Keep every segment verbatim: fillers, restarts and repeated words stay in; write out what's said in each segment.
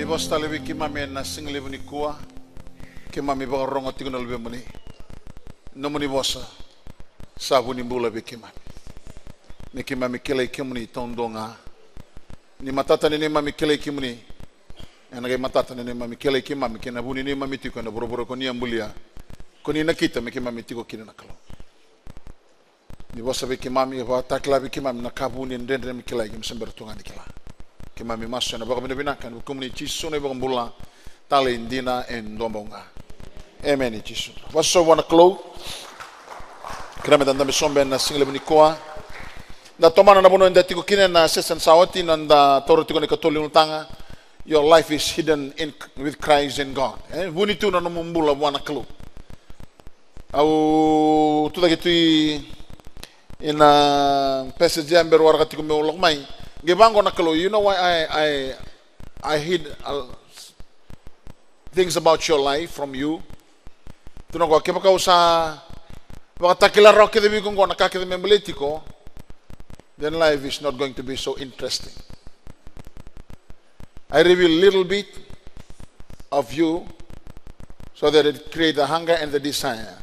Ni vosa tale vei keimami ena siga levu nikua. Keimami vakarorogo tiko na luvemuni. Nomuni vosa sa vu ni bula vei keimami. Me keimami kilai kemuni taudua ga. Ni matata ni neimami kilai kemuni, ena qai matata ni neimami kilai keimami kei na vu ni neimami tiko ena vuravura ko ni a bulia, ko ni nakita me keimami tiko kina na Kalou. Ni vosa vei keimami, vakatakila vei keimami na ka vuni e dredre me kilai, keimami se bera tu ga ni kila. Keimami masu ena vakavinavinaka ena vukumuni Jisu na iVakabula, talei dina e dua bau ga. Emeni Jisu. Vakasoso vua na Kalou. Kerea meda dabe sobu ena siga levu nikua. Da tomana na vanua eda tiko kina ena session sa oti, na da taura tiko na ikatolu ni ulutaga. Your life is hidden in, with Christ in God. E vuni tu na nomu bula vua na Kalou. Au tucake tu i, ina passage ya, bera waraka tiko meu lako mai. Qai vaqo na Kalou, you know why I, I, I hid, uh, things about your life from you? Tukuna o koya, kevaka au sa vakatakila rawa kece vei iko oqo na ka kece me baleti iko, then life is not going to be so interesting. I reveal little bit of you so that it create the hunger and the desire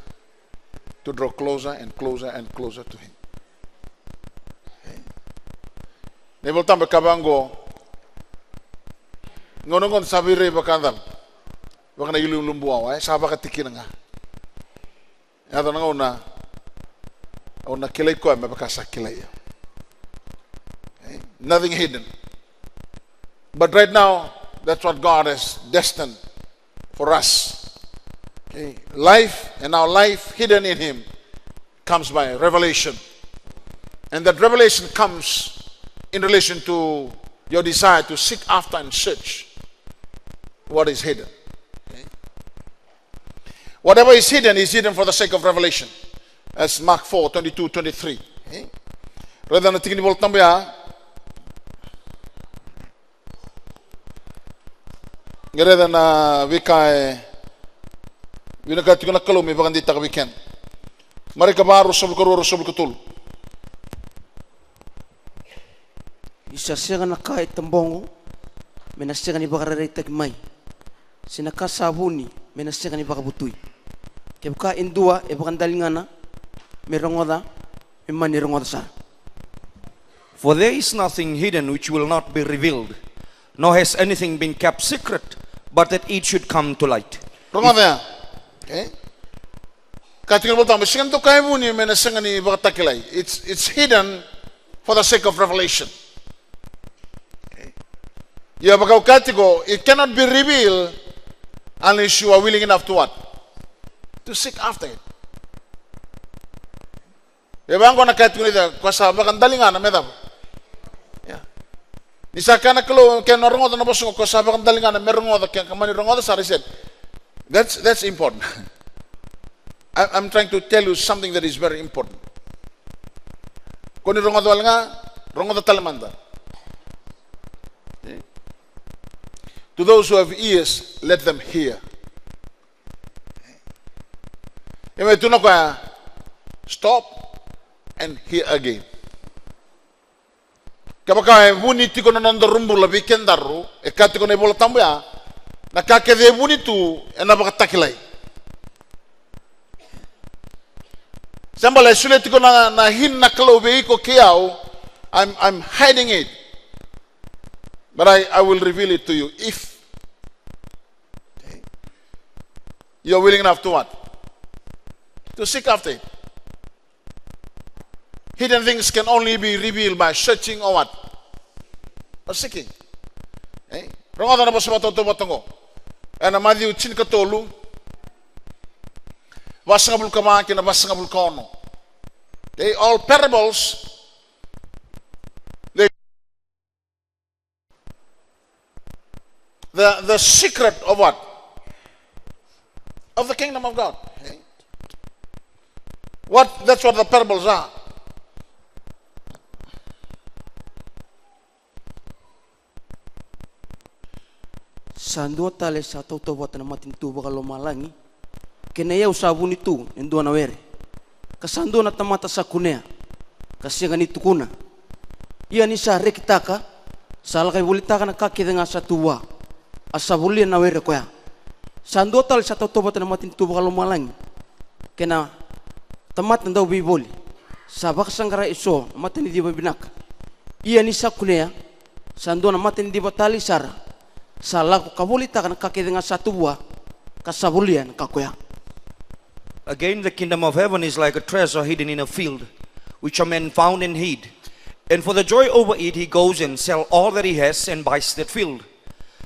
to draw closer and closer and closer to him. Na iVolatabu e kaya vaqo, gauna oqo sa veirai vakacala, vaka na iluilu buawa, e sa vakatikina ga. Yaco na gauna au na kilai koya me vaka sa kilai au. Okay? Nothing hidden. But right now, that's what God has destined for us. Okay? Life, and our life hidden in Him comes by revelation. And that revelation comes in relation to your desire to seek after and search what is hidden. Okay? Whatever is hidden is hidden for the sake of revelation. That's Mark four, twenty-two, twenty-three. Eh? Raica na tiki ni Volatabu ya. Qai raica na veika e vinakata tiko na Kalou me vakadeitaka vei keda. Marika va, ruasagavulu ka rua, ruasagavulu ka tolu. Ni sa sega na ka e tabogo me na sega ni vakarairaitaki mai, se na ka sa vuni me na sega ni vakavutui. Kevaka e dua e vakadaligana me rogoca, me mani rogoca sara. For there is nothing hidden which will not be revealed, nor has anything been kept secret, but that it should come to light. Rogoca ya. Okay? Ka tiko na Volatabu, sega ni dua ka e vuni me na sega ni vakatakilai. It's, it's hidden for the sake of revelation. Okay? Ia vaka au kaya tiko, it cannot be revealed unless you are willing enough to what? To seek after it. E vaqo na ka e tukuna, o koya sa vakadaligana me cava? Ia. Ni sa kaya na Kalou, ke na rogoca na vosa oqo, o koya sa vakadaligana me rogoca, ke ka mani rogoca sara, he said, that's, that's important. I, I'm trying to tell you something that is very important. Ko ni rogoca wale ga, rogoca tale mada. Okay? To those who have ears, let them hear. E mai tukuna o koya, stop and hear again. Kevaka e vuni tiko na nodaru bula vei kedaru, e kaya tiko na iVolatabu ya, na ka kece e vuni tu ena vakatakilai. Se bale e solia tiko na, na hina na Kalou vei iko kei au, I'm, I'm hiding it. But I, I will reveal it to you if, okay, you're willing enough to what? To seek after it. Hidden things can only be revealed by searching or what? Or seeking. Eh? Rogoca na vosa vakatautauvata oqo. Ena Maciu tinikatolu, vasagavulu ka va kei na vasagavulu ka ono. Okay? All parables, they The, the secret of what? Of the kingdom of God. What, that's what the parables are. Sa dua tale sa tautauvata na matanitu vakalomalagi, kei na iyau sa vuni tu e dua na were. Ka sa dua na tamata sa kunea, ka sega ni tukuna. Ia ni sa rekitaka, sa laki volitaka na ka kece ga sa tu vua. a sa volia na were koya. Sa dua tale sa tautauvata na matanitu vakalomalagi kei na tamata dauveivoli. Sa vakasaqarai eso na mataniciva vinaka. Ia ni sa kunea, sa dua na mataniciva talei sara sa lako ka volitaka na ka kece ga sa tu vua, ka sa volia na ka koya. Again, the kingdom of heaven is like a treasure hidden in a field, which a man found and hid. And for the joy over it, he goes and sell all that he has and buys that field.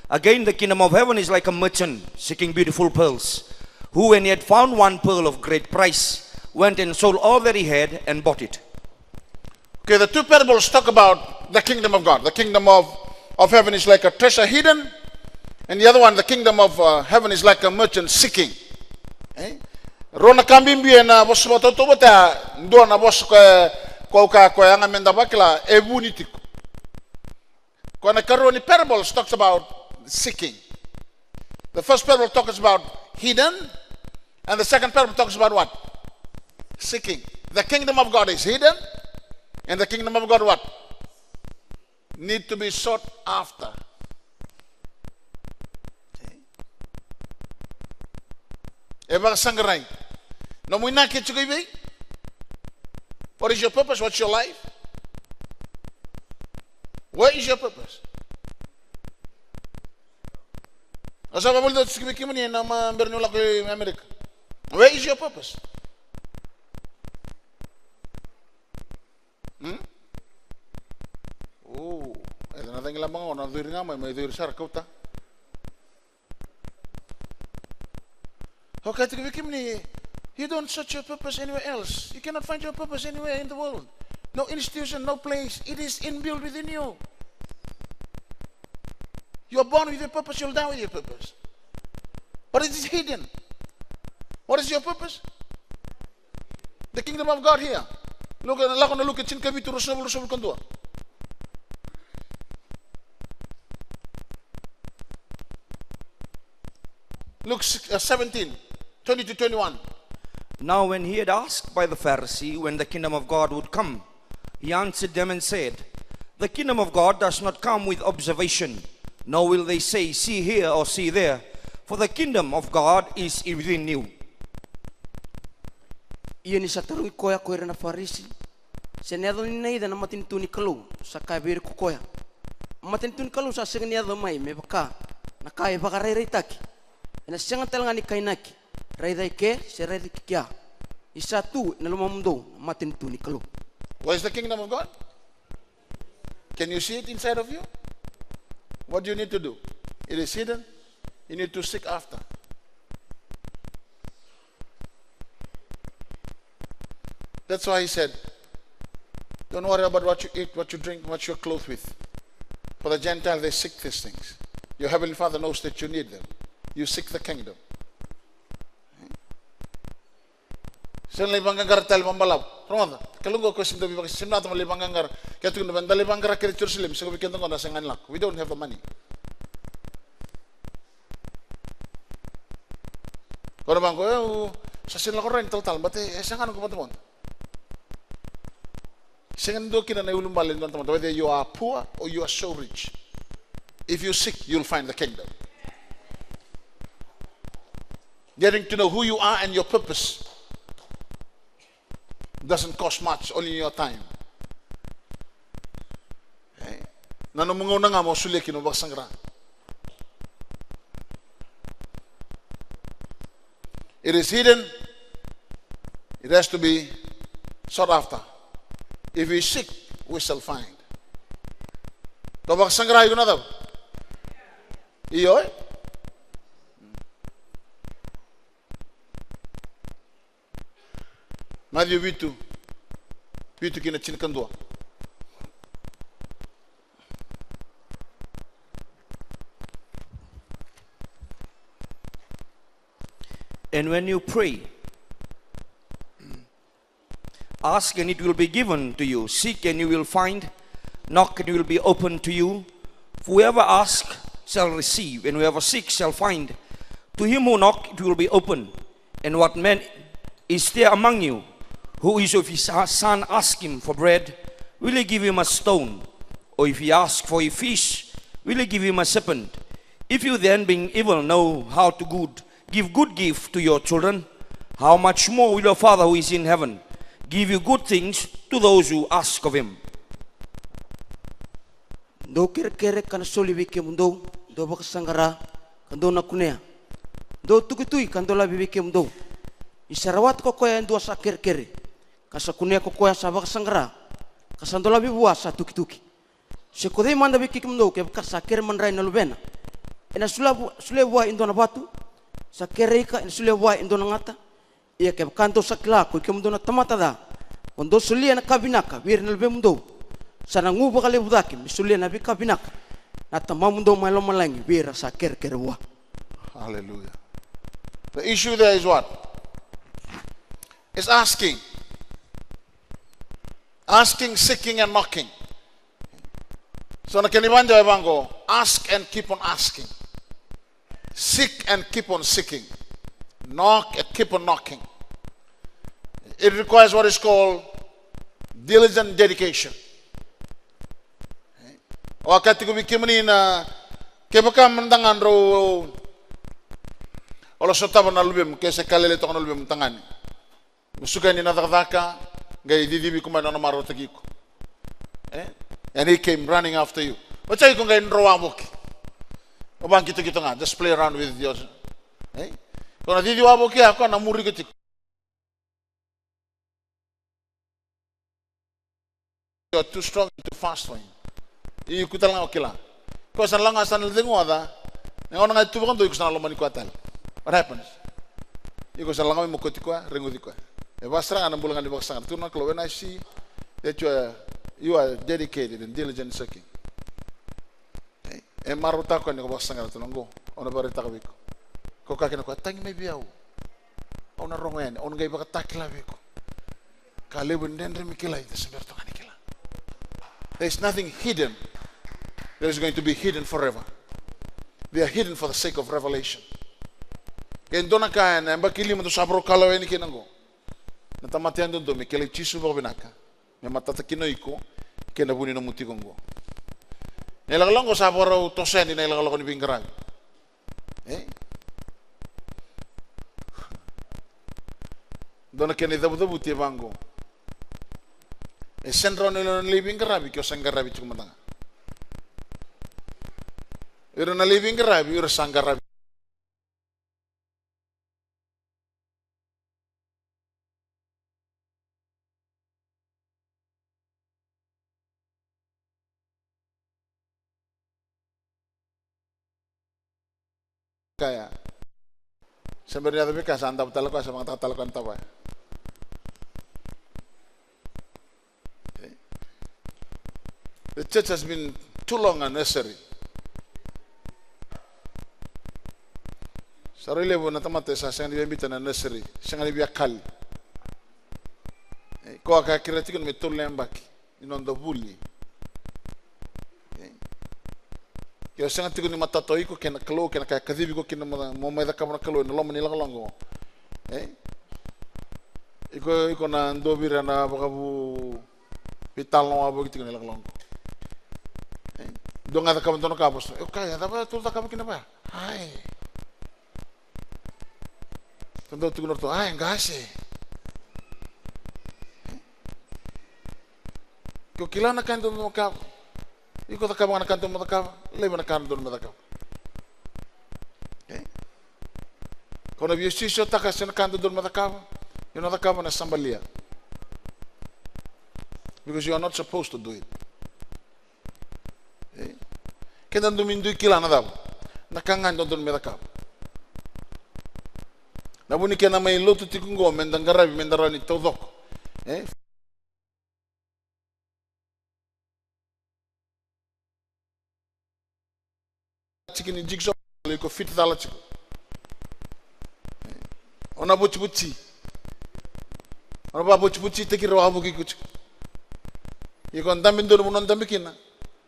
Again, the kingdom of heaven is like a merchant seeking beautiful pearls, who, when he had found one pearl of great price, went and sold all that he had and bought it. Okay, the two parables talk about the kingdom of God. The kingdom of, of heaven is like a treasure hidden, and the other one, the kingdom of, uh, heaven is like a merchant seeking. Eh? Rua na ka bibi ena vosa vakatautauvata, dua na vosa koya, koya, koya, koya yaga meda vakila, e vuni tiko. Koya na karua ni parables talks about seeking. The first parable talks about hidden, and the second parable talks about what? Seeking. The kingdom of God is hidden, and the kingdom of God what? Need to be sought after. E vakasaqarai. Nomu inaki e tiko i vei? What is your purpose? What's your life? Where is your purpose? Au sa vavoli dau tiko vei kemuni ena ma bera ni lako i Amerika. Where is your purpose? Hmm? O, e na cagi laba ga o na curi ga mai, mai curi sara kauta. Au kaya tiko vei kemuni, you don't search your purpose anywhere else. You cannot find your purpose anywhere in the world. No institution, no place. It is inbuilt within you. You are born with your purpose, you'll die with your purpose. But it is hidden. What is your purpose? The kingdom of God here. Luke, lako na Luke tinikavitu, ruasagavulu, ruasagavulu ka dua. Luke six, uh, seventeen, twenty to twenty-one. Now when he had asked by the Pharisee when the kingdom of God would come, he answered them and said, "The kingdom of God does not come with observation, nor will they say, 'See here or see there,' for the kingdom of God is within you." Ia ni sa tarogi koya ko ira na Farisi se na yaco ni naica na matanitu ni Kalou, sa kaya vei ira ko koya, "A matanitu ni Kalou sa sega ni yaco mai me vaka na ka e vakarairaitaki. Ena sega tale ga ni kainaki, raica eke se raica ke kea. Ni sa tu ena lomamudou na matanitu ni Kalou." Where's the kingdom of God? Can you see it inside of you? What do you need to do? It is hidden. You need to seek after. That's why he said, "Don't worry about what you eat, what you drink, what you're clothed with. For the Gentile, they seek these things. Your heavenly Father knows that you need them. You seek the kingdom." Sega ni lai vaqaqara tale vakabalavu. Rogoca, Kalou qo ko sega ni dau veivakasesei, sega ni dau lai vaqaqara. Ke tukuna me da lai vaqaqara kece Jerusalem, sega vei keda qo da sega ni lako. We don't have the money. Ko na vaqo, e, au sa sega ni lako rawa ni talatala, but e sega na noqu ivakataboda. Sega ni dua kina na iulubale ni dua na tamata, whether you are poor or you are so rich. If you seek, you'll find the kingdom. Getting to know who you are and your purpose doesn't cost much, only your time. Eh? Na nomu gauna ga mo solia kina mo vakasaqara. It is hidden. It has to be sought after. If we seek, we shall find. Tou vakasaqara iko na cava? Io, e? Maciu vitu, vitu ki na tinikadua. And when you pray, ask and it will be given to you. Seek and you will find. Knock and it will be opened to you. For whoever asks shall receive, and whoever seeks shall find. To him who knock it will be opened. And what man is there among you, who is if his son ask him for bread, will he give him a stone? Or if he ask for a fish, will he give him a serpent? If you then, being evil, know how to good give good gift to your children, how much more will your Father who is in heaven give you good things to those who ask of him? Dou kerekere ka na soli vei kemudou, dou vakasaqara ka dou na kunea, dou tukituki ka dolavi vei kemudou. Ni sa rawata ko koya e dua sa kerekere, ka sa kunea ko koya sa vakasaqara, ka sa dolavi vua sa tukituki. Se ko cei mada vei kemudou kevaka sa kere madrai na luvena, ena solia vua e dua na vatu? Sa kere ika, ena solia vua e dua na gata? Ia kevaka dou sa kila ko i kemudou na tamata ca, mo dou solia na ka vinaka vei ira na luvemudou, sa na gu vakalevu cake me solia na veika vinaka na Tamamudou mai lomalagi vei ira sa kerekere vua. Hallelujah. The issue there is what? Is asking. Asking, seeking, and knocking. So na kena ivakadewa e vaqo, ask and keep on asking. Seek and keep on seeking. Knock and keep on knocking. It requires what is called diligent dedication. O a kaya tiko vei kemuni na, kevaka mada ga drau, o lai sotava na luvemu, ke se ka lailai toka na luvemu tagane. Mo suka yani na cakacaka, qai cicivi iko mai na nona marautaki iko. Eh? And he came running after you. Oti ya iko qai dro wavoki. O vakitokito ga, just play around with your, eh? Ko na cici wavoki ya, ko na muri iko tiko. You are too strong and too fast for him. Iko tale ga o kila. Ko sa na lako ga sa na cegu oca. Na gauna ga e tu vakadua iko sa na lomani koya tale. What happens? Iko sa na lako mai mo kauti koya, reguci koya. E vakasara ga na bula ga ni vakasaqara. Tukuna na Kalou, when I see that you are, you are dedicated and diligent in seeking. E, e marautaka koya ni ko vakasaqara tu na oqo, au na vakaraitaka vei iko. Ko kaya kina o koya, tagi mai vei au. Au na rogo yani, au na qai vakatakila vei iko. Ka levu e dredre me kilai, de se bera toka ni kila. There is nothing hidden that is going to be hidden forever. They are hidden for the sake of revelation. Ke dua na ka ena yabaki lima dou sa vakarau kalawa yani kina oqo. Na tamata yadudua me kilai Jisu vakavinaka. Me matata kina o iko kei na vu ni nomu tiko oqo. Na ilakolako oqo sa vakarau toso yani na ilakolako ni veiqaravi. E? Dua na kena icavucavuti e vaqo. E sega ni rawa ni o lai veiqaravi ke o sa qaravi tiko mada ga. Ira na lai veiqaravi, ira sa qaravi. Kaya. Se bera ni yaco vei koya sa davo tale koya, sa vakayagataka tale koya na tavaya. The church has been too long a nursery. Sa rui levu na tamata sa sega ni via biuta na nursery, sega ni via kali. E, koya ka kila tiko me tolu na yabaki ni noda vuli. E, ke o sega tiko ni matata o iko kei na Kalou, kei na ka e kacivi iko kina mo, mo mai cakava na Kalou ena loma ni lakolako. E, iko, iko na dua vei ira na vakavu veitalanoa wavoki tiko na ilakolako. E, dua ga e cakava dua na ka, vosa, e, o koya, e cava tou cakava kina vaya? Ai. Tou dau tukuna ratou, ai, qase. Ke o kila na ka e dodonu mo cakava, iko cakava ga na ka e dodonu mo cakava, laiva na ka e dodonu mo cakava. Okay? Ko na via sisiotaka se na ka dodonu me cakava, io na cakava na sabalia. Because you are not supposed to do it. E? Keda dumi dui kila na cava? Na ka ga dodonu me cakava. Na vu ni kena mai lotu tiko oqo, meda qaravi, meda rawa ni taucoko. E? Tiki ni jigsaw puzzle, iko fit cala tiko. O na vucivuci. O na vavocivucitaki ira wavoki iko tiko. Iko dabe donu mo na dabe kina.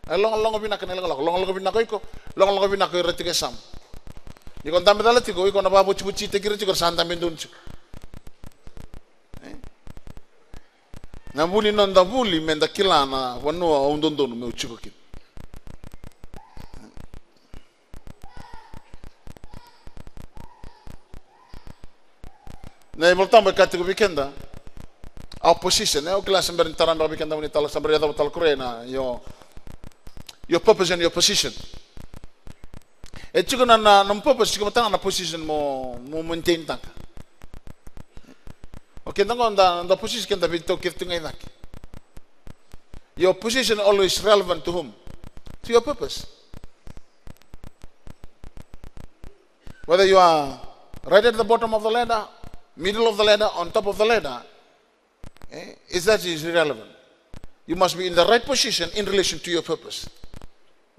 E logologo vinaka na ilakolako, logologo vinaka o iko, logologo vinaka o ira tiko e yasamu. Iko dabe cala tiko, iko na vavocivucitaki ira tiko, era sa dabe donu tiko. E? Na vu ni noda vuli, meda kila na vanua au dodonu meu tiko kina. Na iVolatabu e kaya tiko vei keda, our position, e, au kila sa bera ni tara beka vei keda, ni tala sa bera ni yacova tale o koya na your, your purpose and your position. E tiko na, na, na purpose, tiko vata ga na position mo, mo maintain taka. O keda qo da, da position keda veitaukei tu ga i cake. Your position always relevant to whom? To your purpose. Whether you are right at the bottom of the ladder, middle of the ladder, on top of the ladder, eh, is that is irrelevant. You must be in the right position in relation to your purpose.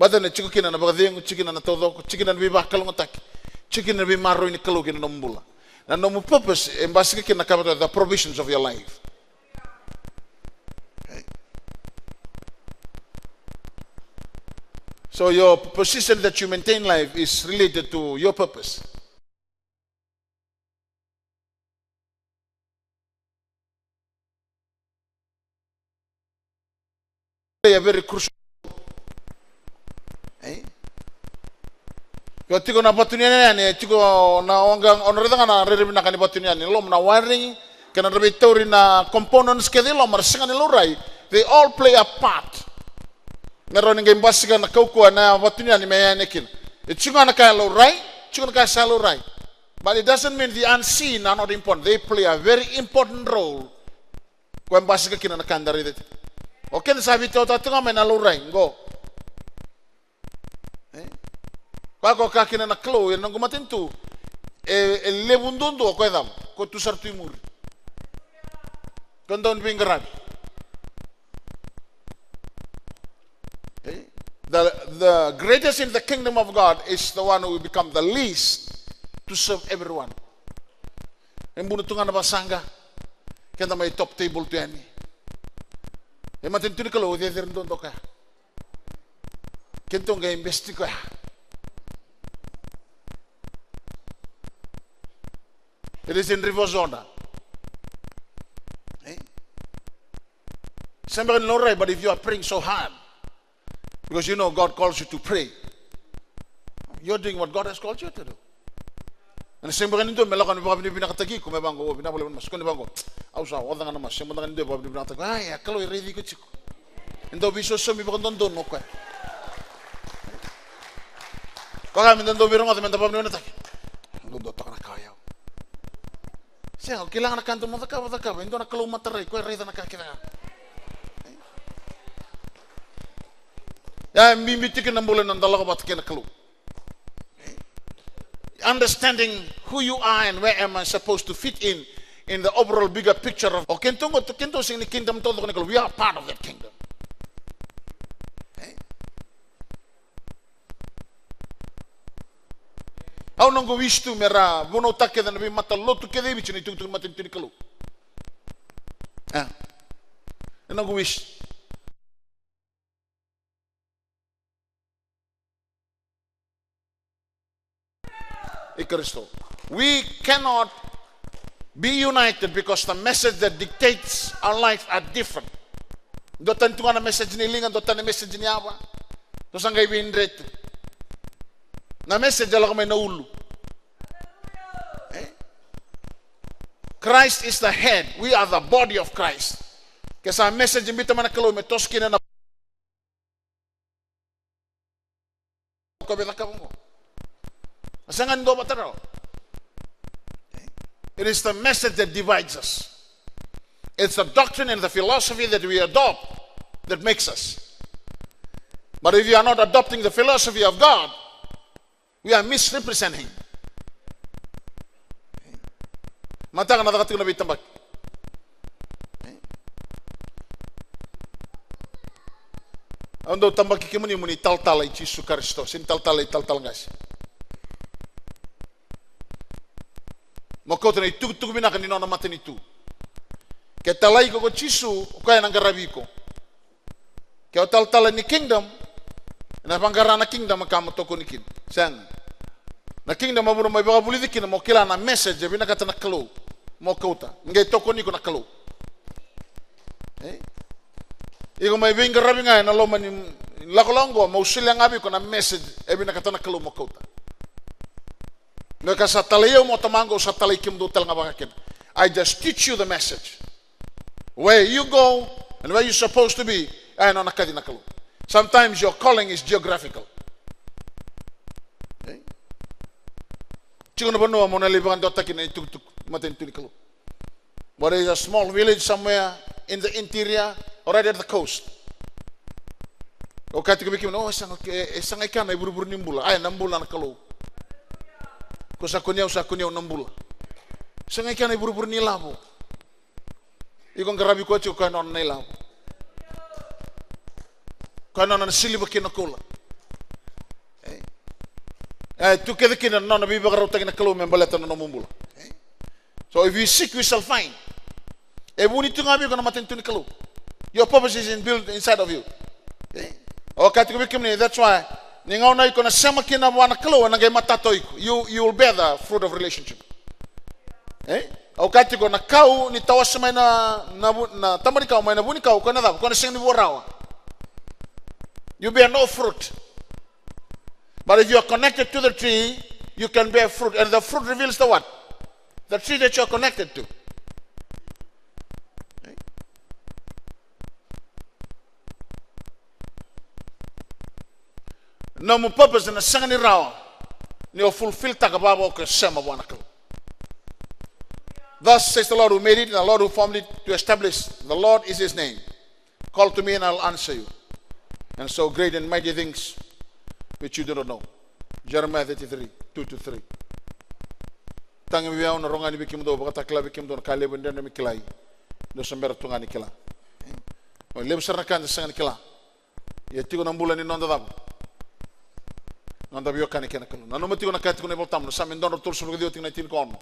Baleta ni tiko kina na vakacegu, tiko kina na taucoko, tiko kina na veivakalougatataki, tiko kina na veimaroroi ni Kalou ki na nomu bula. Na nomu purpose e basika kina na ka vata, the provisions of your life. Okay. So your position that you maintain life is related to your purpose. Play a very crucial role. Eh? Io, tiko na vatu ni yani, tiko na oga, o na raica ga na rairai vinaka ni vatu ni yani, loma na wiring, kei na veitauri na components kece i loma, ra sega ni laurai, they all play a part. Me rawa ni qai basika na kaukauwa na vatu ni yani me yaya kina. E tiko ga na ka e laurai, tiko na ka e sa laurai. But it doesn't mean the unseen are not important. They play a very important role. Koya e basika kina na ka eda raica tiko. O keda sa veitautaki tiko ga mai na laurai qo. Eh? Koya ko kaya kina na Kalou, ena noqu matanitu e, e levu duadua, o koya cava? Ko tu sara tu i muri. Ko dau ni veiqaravi. Eh? The, the greatest in the kingdom of God is the one who become the least to serve everyone. E buna tu ga na vasaqa, keda mai top table tu yani. E matanitu ni Kalou, o cecere duadua o koya. Keitou qai best koya. It is in reverse order. Eh? Same beka ni laurai, but if you are praying so hard, because you know God calls you to pray, you are doing what God has called you to do. Ena sega beka ni dua me lako ni vakavinavinakataki iko me vaqo, o vinaka vakalevu na masu, ko ni vaqo. Au sa oca ga na masu, sega beka ni dua e vakavinavinakataki iko. Ai, a Kalou e raici iko tiko. E dau veisosomi vakadodonu o koya. Koya me da dau veirogoca me da vakavinavinakataki. Dou dau toka na ka o yau. Sega, o kila ga na ka dou mo cakava, cakava. E dua na Kalou matarai, koya e raica na ka kece ga. Ia, e bibi tiko na bula ena noda lako vata kei na Kalou. Understanding who you are and where am I supposed to fit in, in the overall bigger picture of, o keitou qo, keitou sega ni kingdom taucoko ni Kalou. We are part of that kingdom. Au noqu wish tu me ra vunautaka kece na veimatalotu kece e Viti na itukutuku ni matanitu ni Kalou. E, e noqu wish. I Karisito. We cannot be united because the message that dictates our life are different. Duatani tu ga na message ni liga, duatani na message ni yava. Dou sa qai veidre tu. Na message e lako mai na ulu. Eh? Christ is the head. We are the body of Christ. Ke sa message biuta mai na Kalou me toso kina na Ko vei cakava oqo. A sega ni dua vata rawa. It is the message that divides us. It's the doctrine and the philosophy that we adopt that makes us. But if you are not adopting the philosophy of God, we are misrepresenting. Mataka na caka tiko na veitabaki. Au dau tabaki kemuni mo ni talatala i Jisu Karisito, sega ni talatala i talatala qase. Mo kauta na itukutuku vinaka ni nona matanitu. Ke talai iko ko Jisu, o koya ena qaravi iko. Ke o talatala ni kingdom, ena vaqara na kingdom ka mo tokoni kina. Sega. Na kingdom a vuna mai vakavulici kina mo kila na message e vinakata na Kalou mo kauta. Qai tokoni iko na Kalou. Eh? Iko mai veiqaravi ga ena loma ni lakolako oqo, mo solia ga vei iko na message e vinakata na Kalou mo kauta. Me ka sa talai au mo Tamaqu, au sa talai kemudou tale ga vaka kina. I just teach you the message. Where you go and where you're supposed to be, e nona kaci na Kalou. Sometimes your calling is geographical. Eh? Tiko na vanua mo na lai vakadewataki na itukutuku, matanitu ni Kalou. Whether it's a small village somewhere in the interior or right at the coast. O kaya tiko vei kemuni, o, e sa ga, e, e sa ga i kea na ivurevure ni bula. Ai, na bula na Kalou. Ko sa kune au, sa kune au na bula. Sa ga i kea na ivurevure ni lavo. Iko qaravi koya tiko, koya nona na ilavo. Koya nona na siliva kei na koula. Eh? E tu kece kina na nona veivakarautaki na Kalou me baleta na nomu bula. Eh? So if you seek, you shall find. E vuni tu ga vei iko na matanitu ni Kalou. Your purpose is inbuilt inside of you. Eh? O kaya tiko vei kemuni, that's why ni gauna iko na sema kina vua na Kalou, ena qai matata o iko. You, you will bear the fruit of relationship. Eh? Au kaya tiko na kau ni tawase mai na, na, vu- na taba ni kau mai na vunikau, koya na cava? Koya na sega ni vua rawa. You bear no fruit. But if you are connected to the tree, you can bear fruit. And the fruit reveals the what? The tree that you are connected to. Nomu purpose ena sega ni rawa ni o fulfilltaka vakaoqo ke o sema vua na Kalou. Thus says the Lord who made it, and the Lord who formed it to establish. The Lord is his name. Call to me and I'll answer you and show great and mighty things which you do not know. Jeremiah thirty-three, two to three. Tagi vei au, na rogo yani vei kemudou, vakatakila vei kemudou na ka levu e dredre me kilai. Dou sa bera tu ga ni kila. Levu sara na ka eda sega ni kila. Ia tiko na bula ni noda cava? Noda veiwekani kei na Kalou. Nanuma tiko na ka e tukuna na iVolatabu, na Same dua na drau tolusagavulu ka ciwa, tikina e tinikaono.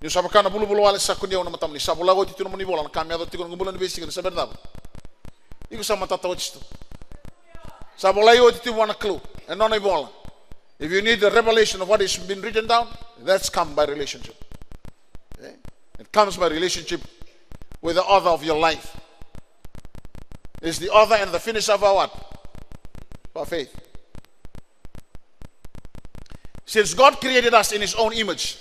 Niu sa vaka na vulavula wale sa kunei au na matamu, ni sa volai oti tu na nomuni ivola, na ka me yaco tiko na qubula ni veisiga ni sa bera ni cava? Iko sa matata oti tu. Sa volai oti tu vua na Kalou e nona ivola. If you need the revelation of what is been written down, that's come by relationship. Eh? It comes by relationship with the author of your life. Is the author and the finisher of our what? Of our faith. Since God created us in his own image,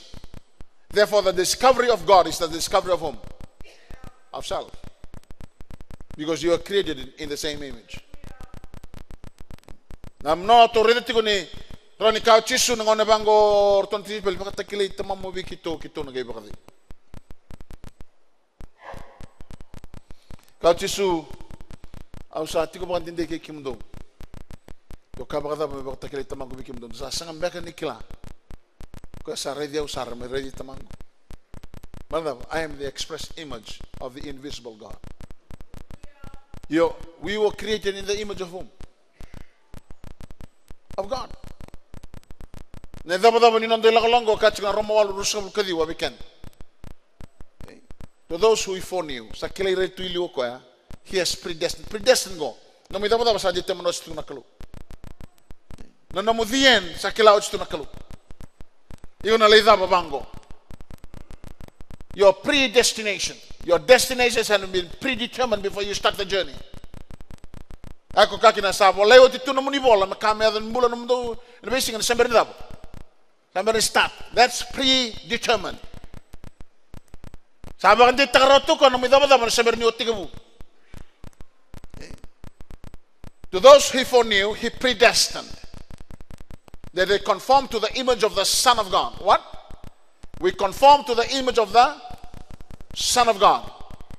therefore the discovery of God is the discovery of whom? Of self. Because you are created in, in the same image. Na manoa tou raica tiko ni rawa ni kaya o Jisu na gauna vaqo, o ratou na tisaipeli, vakatakilai Tamamu vei keitou, keitou na qai vakacei. Kaya o Jisu, au sa tiko vakadede kei kemudou. Io, ka vakacava me vakatakilai Tamaqu vei kemudou? Dou sa sega beka ni kila? Koya sa raici au sara me raici Tamaqu. Baleta I am the express image of the invisible God. Io, we were created in the image of whom? Of God. Na icavacava ni noda ilakolako, ka tiko na Roma walu, ruasagavulu ka ciwa, vei keda. Okay. To those who he foreknew, sa kilai ira tu i liu o koya, he has predestined. Predestined qo. Nomu icavacava sa determine oti tu na Kalou. Na nomu the end sa kila oti tu na Kalou. Iko na lai cava vaqo? Your predestination. Your destination has been predetermined before you start the journey. Iko kaya kina sa volai oti tu nomuni ivola, me ka me yaco ni bula nomudou ena veisiga ni sa bera ni cava? Sa bera ni start. That's predetermined. Sa vakadeitaka rawa tu o koya nomu icavacava ni sa bera ni o tekivu. To those he foreknew, he predestined, that they conform to the image of the Son of God. What? We conform to the image of the Son of God,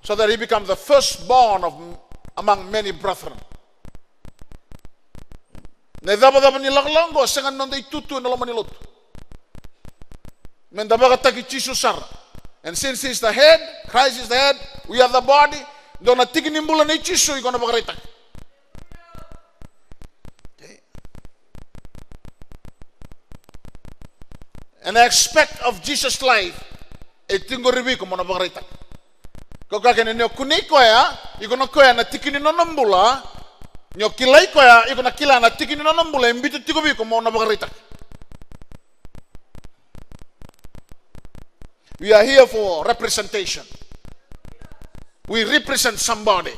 so that he becomes the firstborn of, among many brethren. Na icavacava ni lakolako oqo sega ni noda itutu ena loma ni lotu. Meda vakataki Jisu sara. And since he is the head, Christ is the head, we are the body. Dua na tiki ni bula nei Jisu iko na vakaraitaka. An aspect of Jesus' life e tiko qori vei iko mo na vakaraitaka. Ko kaya kina ni o kunei koya, iko na koya na tiki ni nona bula. Ni o kilai koya, iko na kila na tiki ni nona bula e biuta tiko vei iko mo na vakaraitaka. We are here for representation. We represent somebody.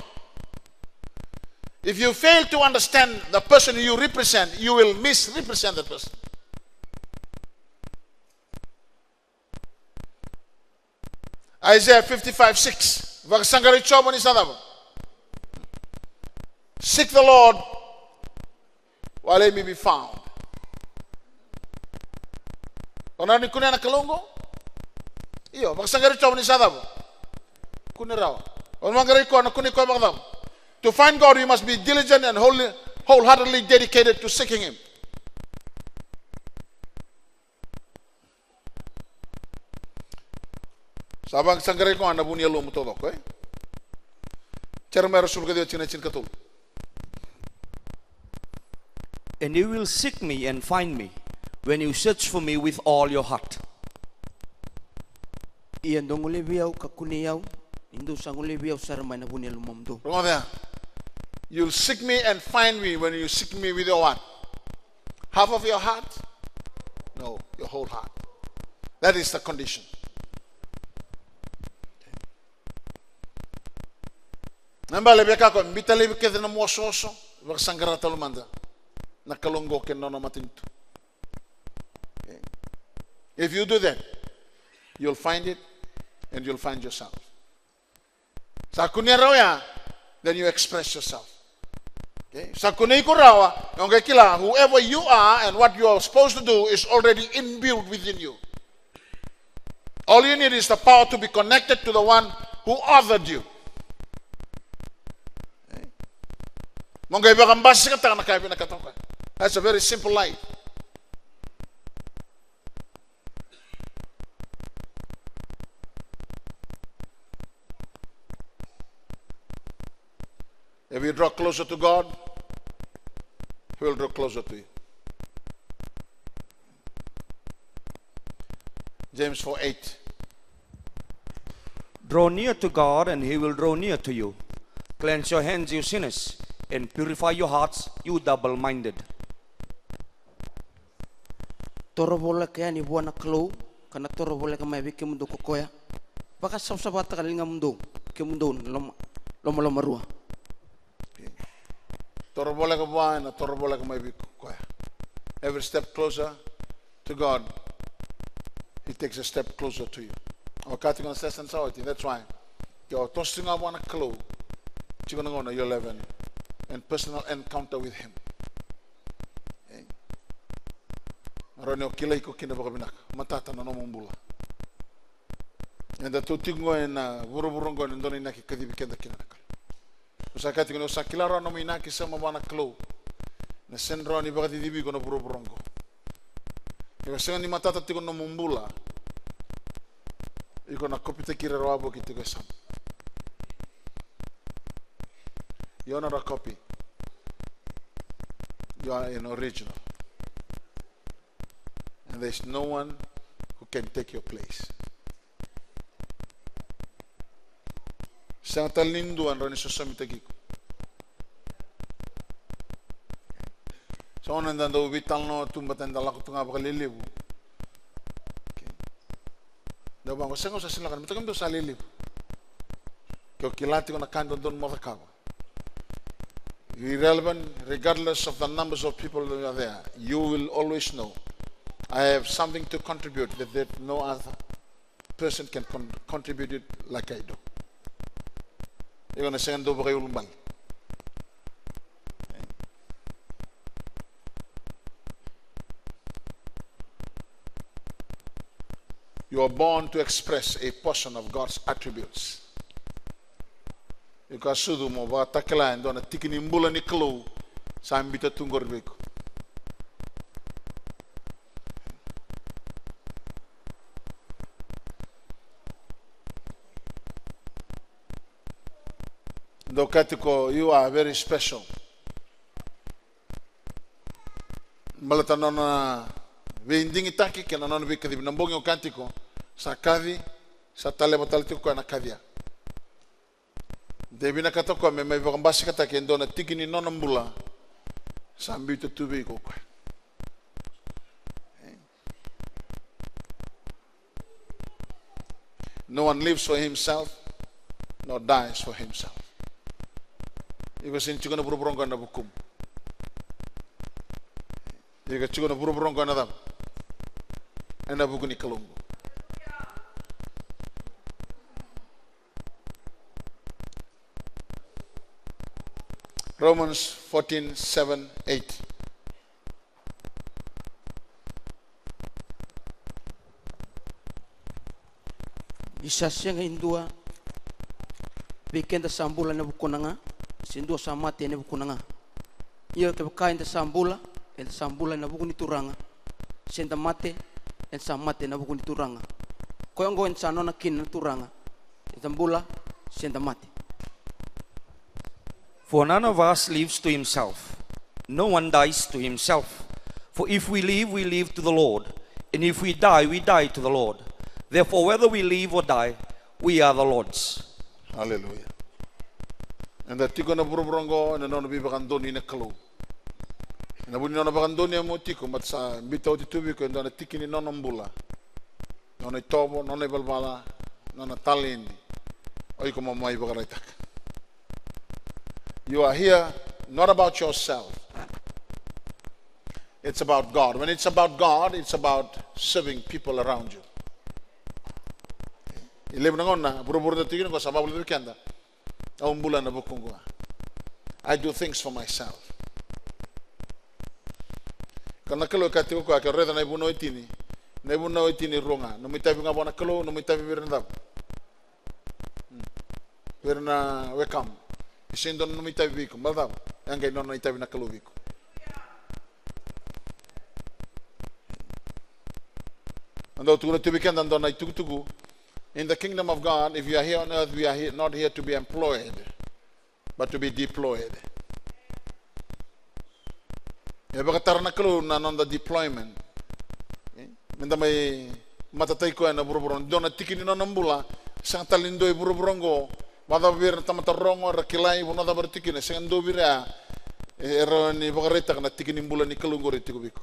If you fail to understand the person you represent, you will misrepresent the person. Isaiah fifty-five six. Vakasaqarai Jiova ni sa cava? Seek the Lord while he may be found. O na ni kunea na Kalou qo? Io, vakasaqarai Jiova ni sa cava? Kune rawa. O na vaqarai koya, na kunei koya vakacava? To find God, you must be diligent and wholly, wholeheartedly dedicated to seeking him. Sa vakasaqarai koya na vu ni yalomu taucoko, e? Jeremaia ruasagavulu ka ciwa, tikina tinikatolu. And you will seek me and find me when you search for me with all your heart. Ia dou gole vei au ka kunei au, ni dou sa gole vei au sara mai na vu ni yalomudou. Rogoca ya. You'll seek me and find me when you seek me with your what? Half of your heart? No, your whole heart. That is the condition. Na bale veka ko biuta laivi kece na nomu osooso, vakasaqara tale mada na Kalou qo kei na nona matanitu. Okay. If you do that, you'll find it and you'll find yourself. Sa kunea rawa ya, then you express yourself. Okay? Sa kunei iko rawa, o qai kila, whoever you are and what you are supposed to do is already inbuilt within you. All you need is the power to be connected to the one who authored you. Okay? Mo qai vakabasikataka na ka e vinakata o koya. That's a very simple life. If you draw closer to God, he will draw closer to you. James four eight. Draw near to God and he will draw near to you. Cleanse your hands, you sinners, and purify your hearts, you double-minded. Toro voleka yani vua na Kalou, ka na toro voleka mai vei kemudou ko koya. Vakasavasavataka na ligamudou, kemudou na loma, lomalomarua. Toro voleka vua, ena toro voleka mai vei koya. Every step closer to God, he takes a step closer to you. Au kaya tiko na session sa oti, that's why. Ke o toso tiko ga vua na Kalou, tiko na gauna you'll have an, an personal encounter with him. E? Rawa ni o kilai iko kina vakavinaka, matata na nomu bula. Eda tu tiko qo ena vuravura qo ena dua na inaki kacivi keda kina na Kalou. Au sa kaya tiko ni o sa kila rawa nomu inaki sema vua na Kalou, na sega ni rawa ni vakacicivi iko na vuravura qo. Iko sega ni matata tiko na nomu bula, iko na kopitaki ira wavoki tiko e yasamu. You're not a copy. You are an original. And there's no one who can take your place. Sega tale ni dua e rawa ni sosomitaki iko. Sa gauna eda dau veitalanoa tu, baleta eda lako tu ga vakalelevu. Okay. Dau vaqo, sega, au sa sega ni lako, baleta kemudou sa lelevu. Ke o kila tiko na ka e dodonu mo cakava. Irrelevant, regardless of the numbers of people that are there, you will always know, I have something to contribute that, that no other person can con-, contribute it like I do. Iko na sega ni dau vakaiulubale. You are born to express a portion of God's attributes. Iko a sucu mo vakatakila e dua na tiki ni bula ni Kalou sa biuta tu qori vei iko. Dau kaya tiko, you are very special. Baleta na nona veidigitaki kei na nona veikacivi. Na bogi au kaya tiko, sa kaci, sa taleva tale tiko koya na kaci ya. De vinakata o koya me mai vakabasikataki e dua na tiki ni nona bula sa biuta tu vei iko o koya. No one lives for himself, nor dies for himself. Iko sega ni tiko na vuravura qo ena vukumu. Iko tiko na vuravura qo ena cava? Ena vuku ni Kalou. Romans fourteen, seven, eight. Ni sa sega e dua vei keda sa bula ena vukuna ga, se dua sa mate ena vukuna ga. Ia kevaka eda sa bula, eda sa bula ena vuku ni Turaga. Se da mate, eda sa mate ena vuku ni Turaga. Koya oqo eda sa nona kina na Turaga. Eda bula, se da mate. For none of us lives to himself. No one dies to himself. For if we live, we live to the Lord. And if we die, we die to the Lord. Therefore, whether we live or die, we are the Lord's. Aleluya. Eda tiko ena vuravura oqo ena nona veivakadonui na Kalou. Ena vuku ni nona vakadonuya mo tiko, baleta sa biuta oti tu vei iko e dua na tiki ni nona bula, nona itovo, nona ivalavala, nona taledi. O iko mo mai vakaraitaka. You are here not about yourself. It's about God. When it's about God, it's about serving people around you. E levu na gauna vuravura da tiko kina qo sa vakavolivolita vei keda, au bula ena vukuqu. I do things for myself. Ka na Kalou e kaya tiko o koya, ke raica na ivunau e tini. Na ivunau e tini e rua ga. Nomu itavi ga vua na Kalou, nomu itavi vei ira na cava? Hmm. Vei ira na wekamu. E sega ni dua na nomu itavi vei iko. Baleta cava? E qai nona itavi na Kalou vei iko. Au dau tukuna tu vei keda e dua na itukutuku. In the kingdom of God, if you are here on earth, we are here, not here to be employed, but to be deployed. E vakatara na Kalou na noda deployment. E? Meda mai matataki koya ena vuravura. Dua na tiki ni nona bula, sega tale ni dua e vuravura oqo. Vakacava vei ira na tamata rogo, era kilai, vanua cava era tiko kina, sega ni dua vei ira ya e rawa ni vakaraitaka na tiki ni bula ni Kalou qori e tiko vei iko.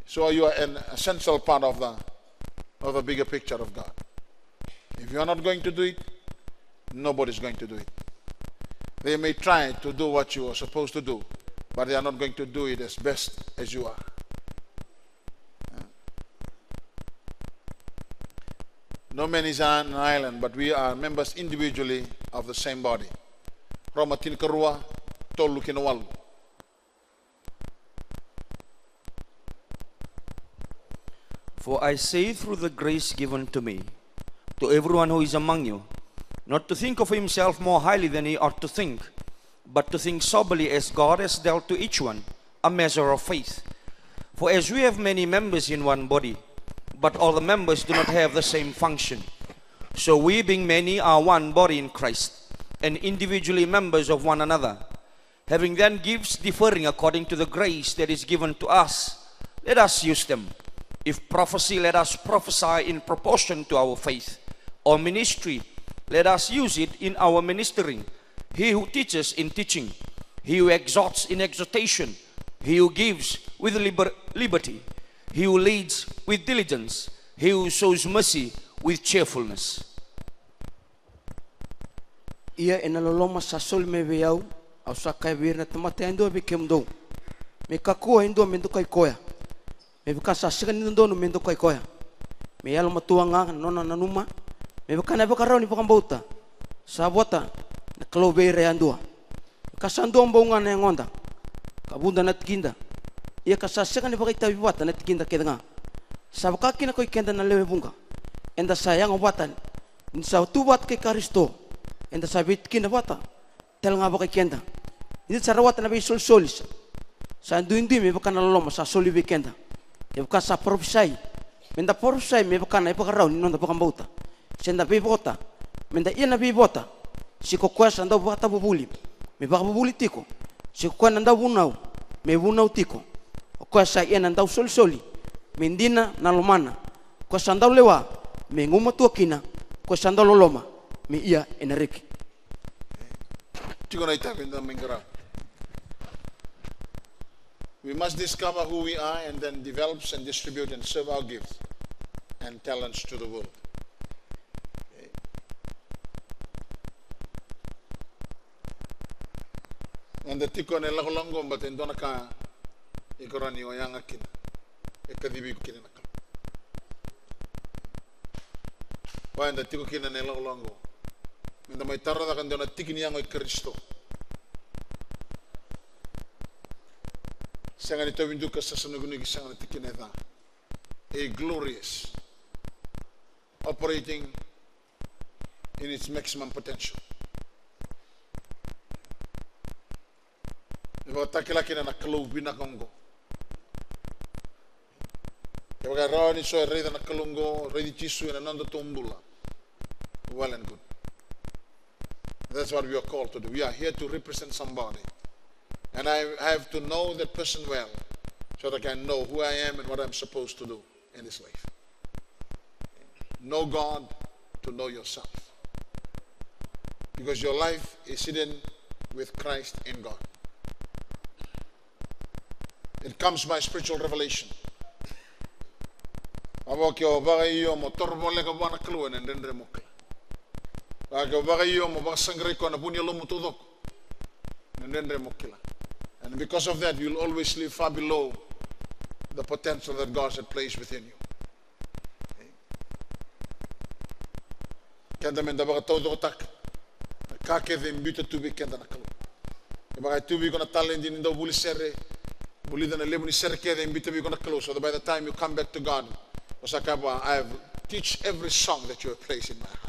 So you are an essential part of the, of the bigger picture of God. If you are not going to do it, nobody's going to do it. They may try to do what you are supposed to do, but they are not going to do it as best as you are. No man is an island, but we are members individually of the same body. Roma tinikarua, tolu ki na walu. For I say through the grace given to me, to everyone who is among you, not to think of himself more highly than he ought to think, but to think soberly as God has dealt to each one a measure of faith. For as we have many members in one body, but all the members do not have the same function, so we, being many, are one body in Christ, and individually members of one another. Having then gifts differing according to the grace that is given to us, let us use them. If prophecy, let us prophesy in proportion to our faith. Or ministry, let us use it in our ministering. He who teaches, in teaching. He who exhorts, in exhortation. He who gives, with liber-, liberty. He who leads, with diligence. He who shows mercy, with cheerfulness. Ia ena loloma sa soli mai vei au, au sa kaya vei ira na tamata yadua vei kemudou, me kakua e dua me dokai koya, me vaka sa sega ni dodonu me dokai koya. Me yalomatua ga na nona nanuma, me vaka na ivakarau ni vakabauta sa vota na Kalou vei ira yadua. Ka sa dua bau ga na yagoda, ka vuda na tikida, ia ka sa sega ni vakaitavi vata na tikida kece ga. Sa vaka kina ko i keda na lewe vuqa, eda sa yago vata ni sa tu vata kei Karisito, eda sa veitikina vata tale ga vaka i keda. Ni da sa rawata na veisolisoli sa, sa duidui me vaka na loloma sa soli vei keda. E vaka sa parofisai, me da parofisai me vaka na ivakarau ni noda vakabauta. Se da veivota, me da ia na veivota. Se ko koya sa dau vakatavuvuli, me vakavuvuli tiko. Se ko koya na dau vunau, me vunau tiko. O koya sa ia na dau solisoli, me dina na lomana. O koya sa dau lewa, me gumatua kina. O koya sa dau loloma, me ia ena reki. Tiko na itavi da mai qara. We must discover who we are and then develop and distribute and serve our gifts and talents to the world. Eda tiko ena ilakolako oqo, baleta e dua na ka iko rawa ni o yaga kina, e kacivi iko kina na Kalou. Koya eda tiko kina ena ilakolako oqo. Meda mai tara cake e dua na tiki ni yago i Karisito. Sega ni tauvi duka, sasa nukinuki, sega na tikina e ca. A glorious, operating in its maximum potential. Me vakatakila kina na Kalou vinaka oqo. Kevaka e rawa ni so e raica na Kalou oqo, raici Jisu ena nodatou bula, well and good. That's what we are called to do. We are here to represent somebody. And I have to know that person well so that I can know who I am and what I'm supposed to do in this life. Know God to know yourself. Because your life is hidden with Christ in God. It comes by spiritual revelation. Avo ke o vakaio mo toro voleka vua na Kalou, ena dredre mo kila. Vaka ke o vakaio mo vakasaqarai koya na vu ni yalomu taucoko, ena dredre mo kila. And because of that, you'll always live far below the potential that God had placed within you. Keda meda vakataucokotaka na ka kece e biuta tu vei keda na Kalou. Kevaka e tu vei iko na taledi ni dau vuli sere, vulica na levu ni sere kece e biuta vei iko na Kalou, so that by the time you come back to God, o sa kaya vua, I have teach every song that you have placed in my heart.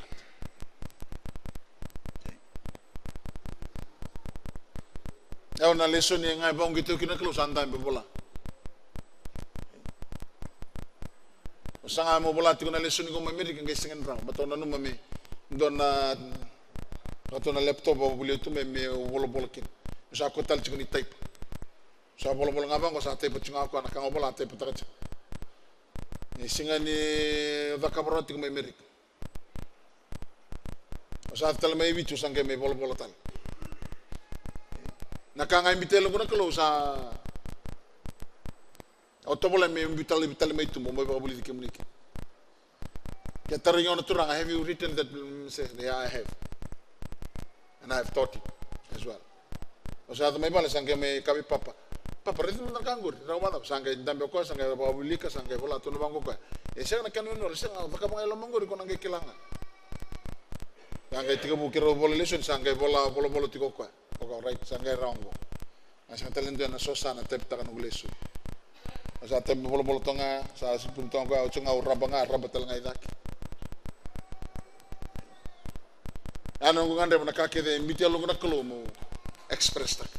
Evo na lesoni e ga e vakauqeti au kina na Kalou, sa dabe vola. Au saga meu vola tiko na lesoni qo mai Amerika, qai sega ni rawa, baleta au nanuma me dua na, dua na laptop au volia tu mai meu volavola kina. Au sa kua tale tiko ni taipa. Au sa volavola ga vaqo, sa taipa tiko ga o koya na ka ga au vola, a taipataka tiko. Ni sega ni cakava rawa tiko mai Amerika. Au sa yaco tale mai Viti, au sa qai mai volavola tale. Na ka ga e biuta e yaloqu na Kalou, sa au tovolea meu biu tale, tale mai tuba, mai vakavulici kemuni kina. Ke tarogi au na turaga, have you written that? Mm, say, yeah, I have. And I have taught it as well. Au sa yaco mai vale, sa qai mai kaya vei papa, papa, raica mada na ka qori, rawa mada. Sa qai dabe o koya, sa qai vakavulica, sa qai vola tu na vaqo o koya. E sega na kena manual, sega, cakava ga e loma qori, ko na qai kila ga. Sa qai tekivu keirau vola lesoni, sa qai vola, volavola tiko o koya. O koya, right, sa qai rawa qo. A sega tale ni dua ena sosa na taipataka noqu lesoni. Au sa taipa volavola toka ga, sa sipuni toka ga, au tiko ga au raba ga, raba tale ga i cake. Ia na noqu gadreva na ka kece e biuta e yaloqu na Kalou meu express taka.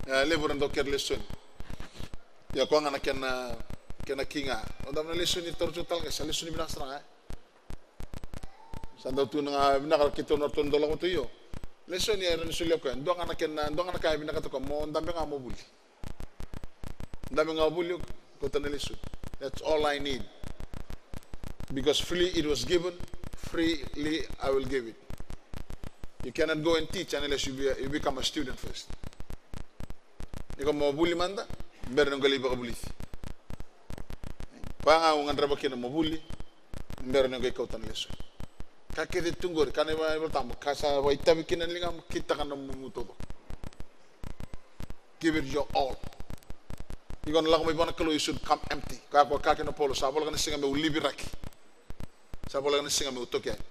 E levu era dau kere lesoni. Ia koya ga na kena, kena ki ga. Au dau na lesoni toro tiko tale ga, sa lesoni vinaka sara ga, e. Sa dau tu na ga vinaka keitou na ratou dau lako tu io. Lesoni era na solia koya. Dua ga na kena, dua ga na ka e vinakata koya mo dabe ga mo vuli. Dabe ga o vuli, kauta na lesoni. That's all I need. Because freely it was given, freely I will give it. You cannot go and teach unless you, be, you become a student first. Iko mo vuli mada, bera ni qai lai vakavulici. Koya ga au gadreva kina mo vuli, bera ni qai kauta na lesoni. Ka kece tu qori, ka na iVola Tabu, ka sa vakaitavi kina na ligamu, kitaka na nomu taucoko. Give it your all. Iko na lako mai vua na Kalou, you should come empty. Ka, ka, ka kina o Paula, sa voleka na siga meu liviraki. Sa voleka na siga meu toki yani.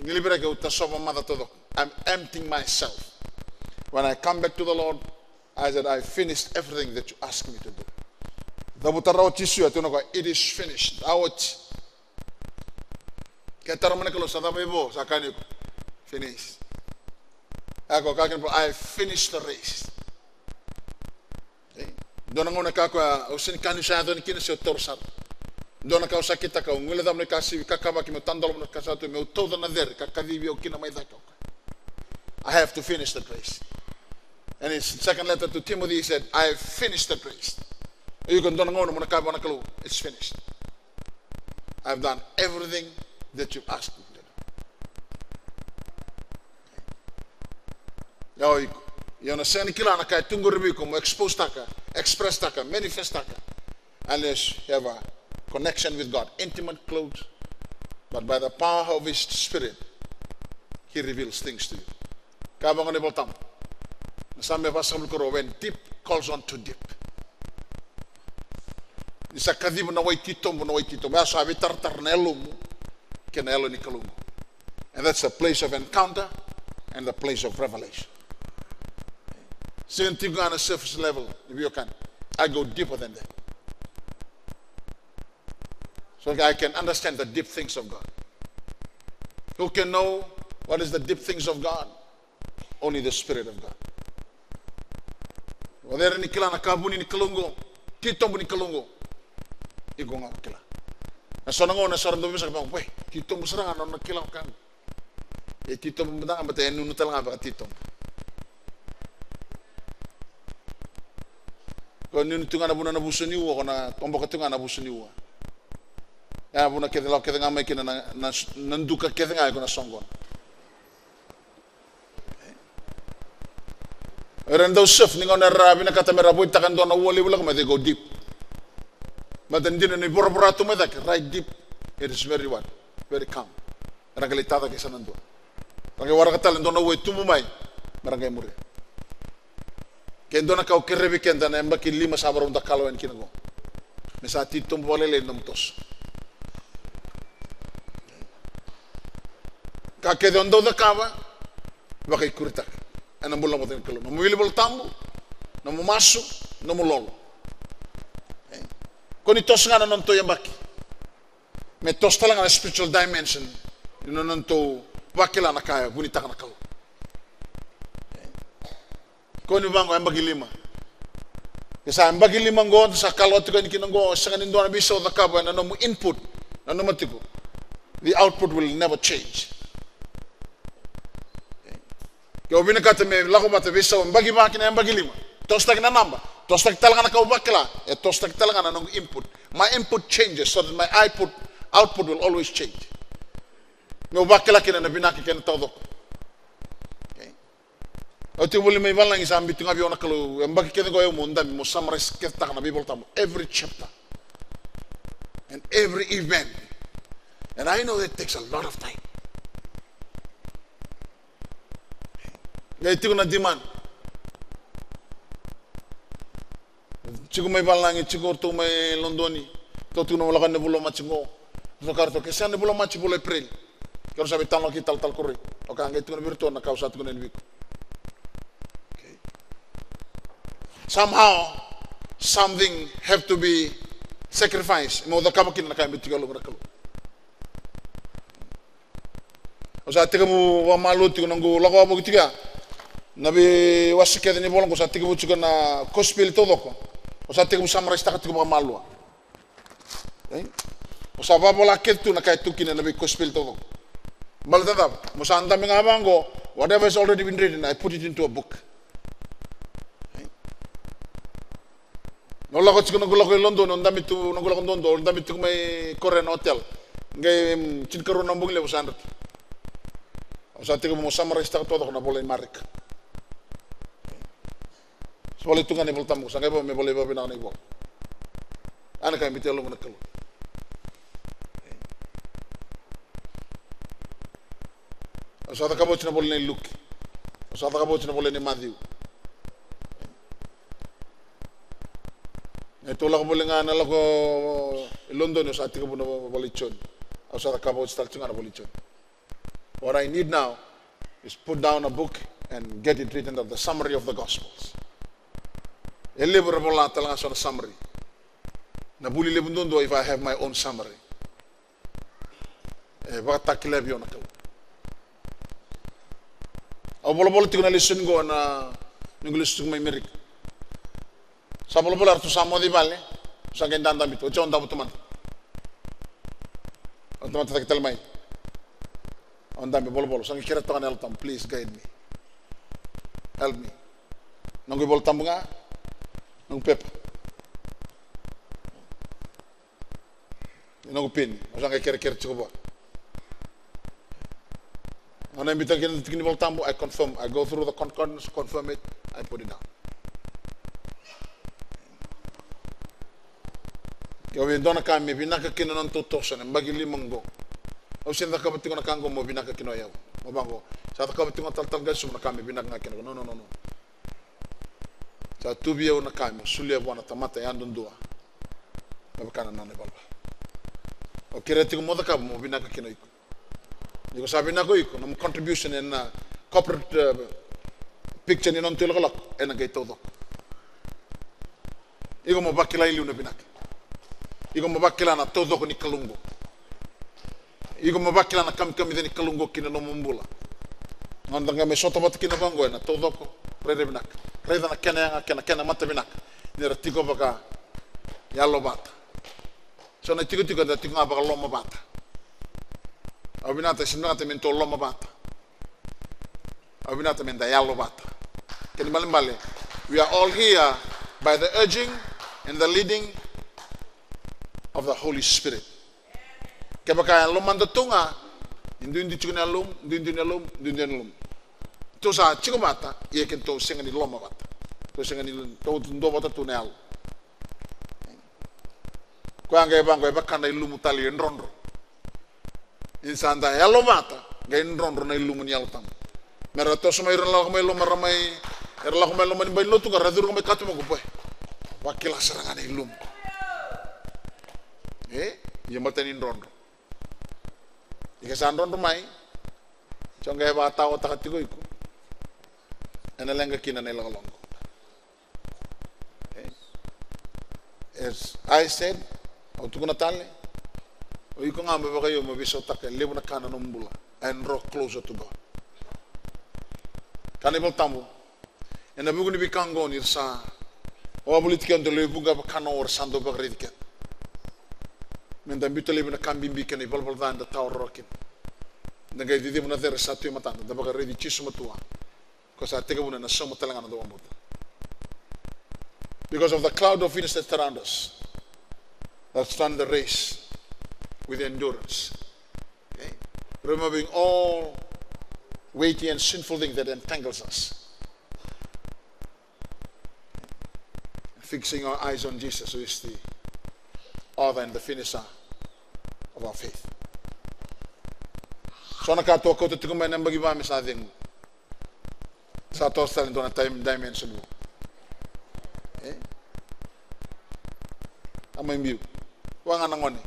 Ni liviraki au tasova maca taucoko. I'm emptying myself. When I come back to the Lord, I said, I finished everything that you asked me to do. Cavuta rawa o Jisu, e tukuna o koya, it is finished. A oti. Ke taro mai na Kalou, sa cava e vo, sa kaya ni iko, finish. A ko kaya kina, I finished the race. E, dua na gauna ka koya, au sega ni kaya niu sa yaco yani kina se au taura sara. Dua na ka au sa kitaka, au guilecava na ka sivi, kakavaki meu tadola na ka sa tu, meu tauca na cere, ka kacivi au kina mai cake. I have to finish that race. And his second letter to Timothy, he said, I have finished that race. Iko dua na gauna mo na kaya vua na Kalou, it's finished. I've done everything that you've asked me to do. Ia o iko, ia o na sega ni kila na ka e tu qori vei iko mo expose taka, express taka, manifest taka, unless you have a connection with God, intimate, close. But by the power of His Spirit, He reveals things to you. Ka vaka na iVola Tabu, na Same vasagavulu ka rua, when deep calls on to deep. Ni sa kaciva na wai titobu, na wai titobu, ya sa veitaratara na yalomu. kei na Yalo ni Kalou. And that's a place of encounter and the place of revelation. Sega ni tiko ga na surface level ni veiwekani. I go deeper than that. So I can understand the deep things of God. Who can know what is the deep things of God? Only the Spirit of God. O cei era ni kila na ka vuni ni Kalou oqo, titobu ni Kalou oqo? Iko ga o kila. Na so na gauna sa ra dau veisau, "We, titobu sara ga na nona kila o ka oqo." E titobu mada ga, baleta e nunu tale ga vakatitobu. Ko nunu tu ga na vuna na vuso ni ua, ko na toboka tu ga na vuso ni ua. Ia vuna kece, lako kece ga mai kina na, na, na duka kece ga iko na soqona. Era dau surf ni gauna era vinakata me ra voitaka e dua na ua levu lako mai, they go deep. Baleta dina ni voravora tu mai cake, right deep, it is very what? Very calm. Era qai lai tacake sa na dua. Ra qai waraka tale e dua na ua e tubu mai me ra qai muria. Ke dua na ka au kerea vei keda na yabaki lima sa varau da kalawa yani kina oqo, me sa titobu vakalailai na nomu toso. Ka kece o dau cakava, vakaikuritaka ena bula vata na Kalou. Nomu wili Volatabu, nomu masu, nomu lolo. Ko ni toso ga na nodatou yabaki, me toso tale ga na spiritual dimension ni nodatou vakila na ka e vunitaka na Kalou. Ko ni vaqo yabaki lima. Ke sa yabaki lima oqo, sa kalawa tiko yani kina oqo, sega ni dua na veisau o cakava ena nomu input, nanuma tiko, the output will never change. Ke o vinakata me lako vata veisau yabaki va kina yabaki lima, tosotaki na naba, tosotaki tale ga na ka o vakila, e tosotaki tale ga na noqu input. My input changes so that my output, output will always change. Meu vakila kina na vinaka kei na taucoko. Okay. Au tiko voli mai valagi, sa biu tu ga vei au na Kalou, yabaki kece oqo au mo dabe, mo summarize kecetaka na veiVolatabu, every chapter and every event. And I know that takes a lot of time. Qai tiko na demand. Tiko mai valagi, tiko ratou mai Lodoni. Ratou tiko na lako na vula o Maji qo. Ratou kaya ratou ke sega ni vula o Maji, vula o Epereli. Ke rau sa veitalanoa kei talatala Koroi. Au kaya qai tukuna vei iratou na ka au sa tukuna yani vei iko. Okay. Somehow, something have to be sacrificed. Meu cakava kina na ka e biu tiko e loma na Kalou. Au sa tekivu vakamalua tiko noqu lako wavoki tiko ya. Na veiwase kece ni vola qo sa tekivu tiko na kosipeli taucoko. Au sa tekivu summarize taka tiko vakamalua. Ei? Au sa vakavola kece tu na ka e tu kina na veikosipeli taucoko. Baleta na cava? Mo sa dabe ga vaqo, whatever has already been written, I put it into a book. Ei? Noqu lako tiko, noqu lako i Lodoni, au dabe tu, noqu lako dodonu, au dabe tiko mai Korea na hotel. Qai, mm, tinikarua na bogi levu sa yadrati. Au sa tekivu mo summarize taka taucoko na vola i Marika. Sa volai tu ga na iVolatabu, sa qai vaka me volai vakavinaka na ivola. A na ka e biu tiko e loma na Kalou. Au sa cakava oti na vola nei Luke. Au sa cakava oti na vola nei Maciu. Neitou lako voli ga na lako i Lodoni, au sa tekivu na vola i Joni. Au sa cakava oti tale tiko ga na vola i Joni. What I need now is put down a book and get it written of the summary of the Gospels. E levu era vola tale ga so na summary. Na vuli levu duadua, if I have my own summary. E vakatakila vei au na Kalou. Au volavola tiko na lesoni qo na noqu lesu tiko mai Merika. Sa volavola, eratou sa moce i vale, sa qai dadabe tu, oti au davo tu mada. Au tamata cake tale mai. Au dabe volavola, sa qai kerea toka na Yalo Tabu, please guide me. Help me. Noqu iVolatabu ga, noqu pepa. Noqu peni, au sa qai kerekere tiko vua. Au na biuta kina na tiki ni Volatabu, I confirm, I go through the concordance, confirm it, I put it down. Ke o via dua na ka me vinaka kina na nodatou toso ena yabaki lima oqo. Au se cakava tiko na ka oqo mo vinaka kina o yau. Mo vaqo. Sa cakava tiko ga talatala Qase Suva na ka me vinaka ga kina. No, no, no, no. Sa tu vei au na ka meu solia vua na tamata yadudua. Me vaka na nona ivalavala. Au kerea tiko mo cakava mo vinaka kina o iko. Ni ko sa vinaka o iko, nomu contribution ena corporate, uh, picture ni noda ilakolako ena qai taucoko. Iko mo vakila i liu na vinaka. Iko mo vakila na taucoko ni Kalou qo. Iko mo vakila na kamikamica ni Kalou qo ki na nomu bula. Gauna da qai mai sota vata kina vaqo ena taucoko, rairai vinaka. Raica na kena yaga kei na kena mata vinaka. Ni ra tiko vakayalovata. So na tikotiko eda tiko ga vakalomavata. Au vinakata, e sega ni vinakata me tou lomavata. Au vinakata meda yalovata. Kena ibalebale, we are all here by the urging and the leading of the Holy Spirit. Kevaka e lomada tu ga, e duidui tiko na yalomu, duidui na yalomu, duidui na yalomu. Tou sa tiko vata, ia keitou sega ni lomavata. Tou sega ni, tou duavata tu na yalo. Koya qai vaqo, e vaka na ilumu tale e drodro. Ni sa da yalovata, qai drodro na ilumu ni Yalo Tabu. Mera toso mai, era lako mai loma, ra mai, era lako mai loma ni bai lotu, ka ra curu mai katuba qo, boy. Vakila sara ga na ilumu. E, ia mata ni drodro. Ika sa drodro mai, so qai vakataotaka tiko iko. Ena leqa kina na ilakolako. E? As I said, au tukuna tale, o iko ga me vakaio me veisautaka e levu na ka na nomu bula. And draw closer to God. Ka na iVolatabu. Ena vuku ni veika oqo ni ra sa wavoliti keda e lewe vuqa, vaka na o ra sa dau vakaraici keda. Meda biuta laivi na ka bibi kei na ivalavala ca eda tawa rawa kina. Da qai ciciva na cere sa tu e matada, da vakaraici Jisu matua. Ko sa tekivuna ena sauma tale ga na noda vakabauta. Because of the cloud of witness that surround us, let's run the race with endurance. Okay? Removing all weighty and sinful things that entangles us. Fixing our eyes on Jesus, who is the author and the finisher of our faith. So na ka tou kauta tiko mai na yabaki va me sa cegu. Sa toso tale dua na time dimension vou. E? A mai biu. Vaka ga na gone.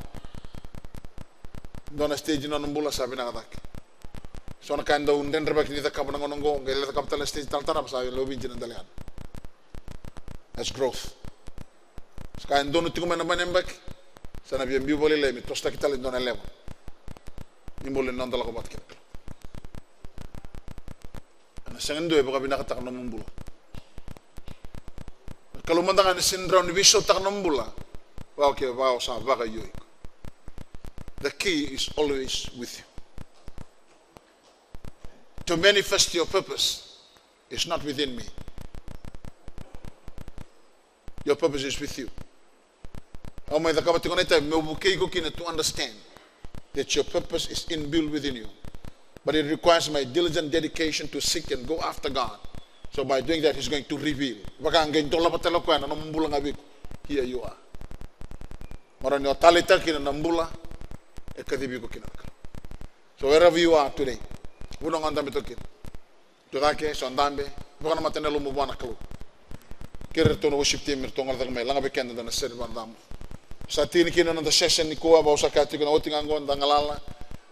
Dua na stage ni nona bula sa vinaka cake. So na ka e dau dredrevaki ni cakava na gauna oqo, qai lai cakava tale na stage tale tarava sa lewe vitu na daliga. That's growth. Sa ka e donu tiko mai na vanua yabaki, sa na via biu vakalailai me tosotaki tale dua na level. Ni bula ni noda lako vata kei na Kalou. Ena sega ni dua e vakavinakataka na nomu bula. Na Kalou mada ga ena sega ni rawa ni veisautaka na nomu bula. Vaka o kevaka o sa vakaio iko. The key is always with you. To manifest your purpose is not within me. Your purpose is with you. Au mai cakava tiko na itavi meu vukei iko kina to understand that your purpose is inbuilt within you. But it requires my diligent dedication to seek and go after God. So by doing that, he's going to reveal. Vaka qai dolava tale o koya na nomu bula ga vei iko. Here you are. Mo rawa ni o taleitaka kina na bula e kacivi iko kina na Kalou. So wherever you are today, vanua ga o dabe toka kina. Tucake, so dabe, vakanamata na yalomu vua na Kalou. Kere ratou na worship team me ratou gole cake mai, laga vei keda dua na sere vakacabo. Sa tini kina na noda session nikua, vaka au sa kaya tiko na oti ga oqo, da galala,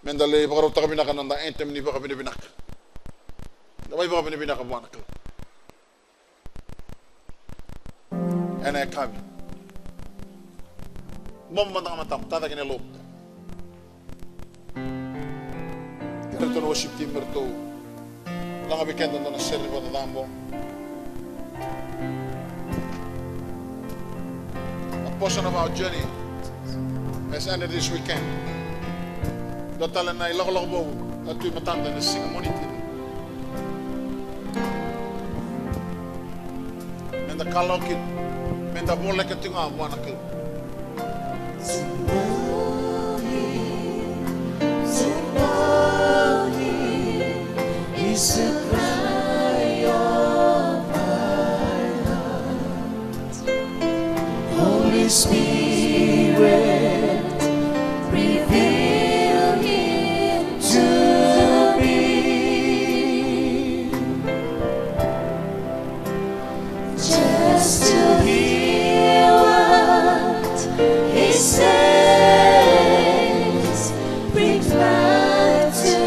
meda lai vakarautaka vinaka na noda anthem ni vakavinavinaka. Da mai vakavinavinaka vua na Kalou. Ena yakavi. Bobo mada ga matamu, tacake na yalomu. Kere ratou na worship team me ratou laga vei keda dua na sere vakacabo. A portion of our journey has ended this weekend. Dua tale na ilakolako vou a tu e matada ena siga Moniti. Meda kalawa kina, meda voleka tiko ga vua na Kalou. To know him, to know him is the cry of my heart. Holy Spirit, reveal him to me. Just to hear what he says brings life to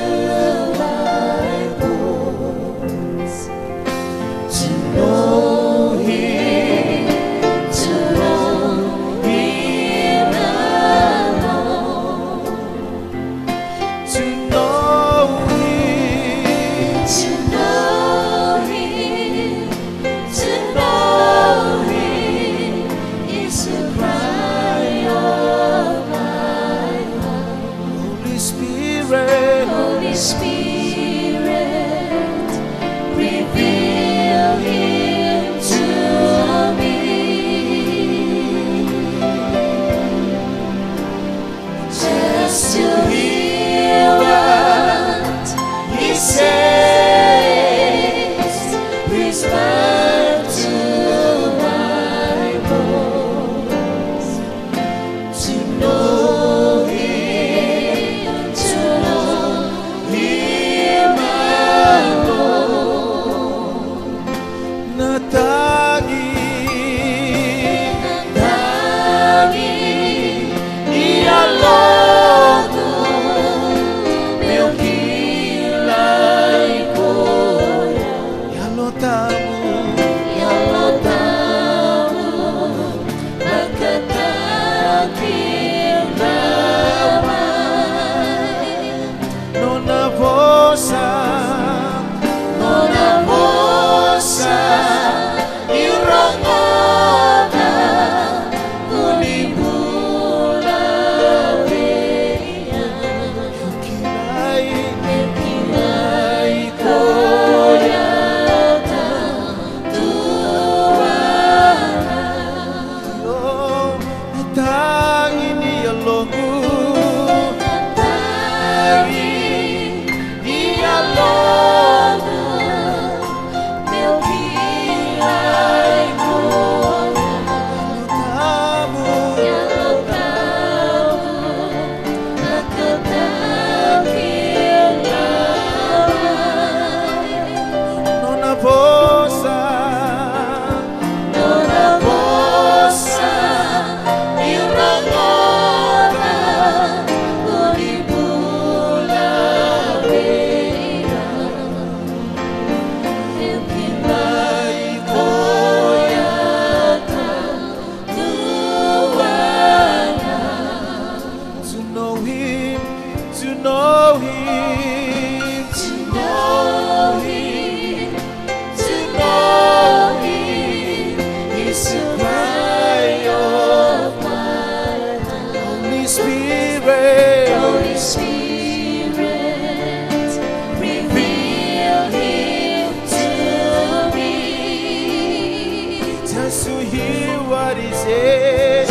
To hear what he says,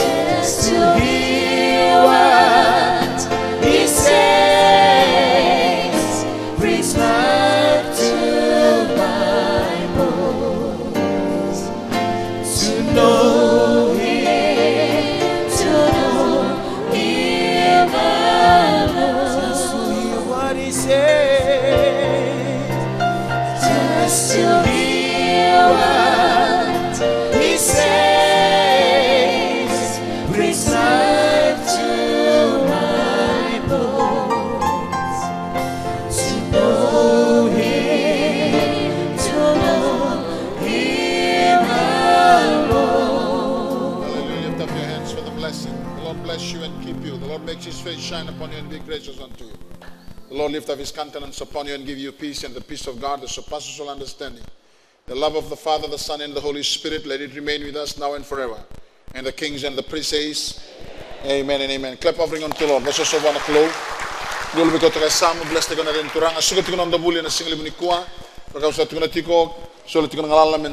to hear what he says, brings life to my bones. To know him, to know him alone. Just to hear what he says. Just to hear what he says brings life to my bones. To know him, to know him alone. Hallelujah. Lift up your hands for the blessing. The Lord bless you and keep you. The Lord makes his face shine upon you and be gracious unto you. The Lord lift up his countenance upon you and give you peace, and the peace of God that surpasses all understanding. The love of the Father, the Son, and the Holy Spirit, let it remain with us now and forever. And the kings and the priests says, amen and amen. Clap offering unto the Lord. Vosota vua na Kalou. Qo luve koto ka samu, bless tiko na ren Turaga. Suka tiko na noda vuli na siga levu nikua. Vaka sa tukuna tiko, soli tiko na galala me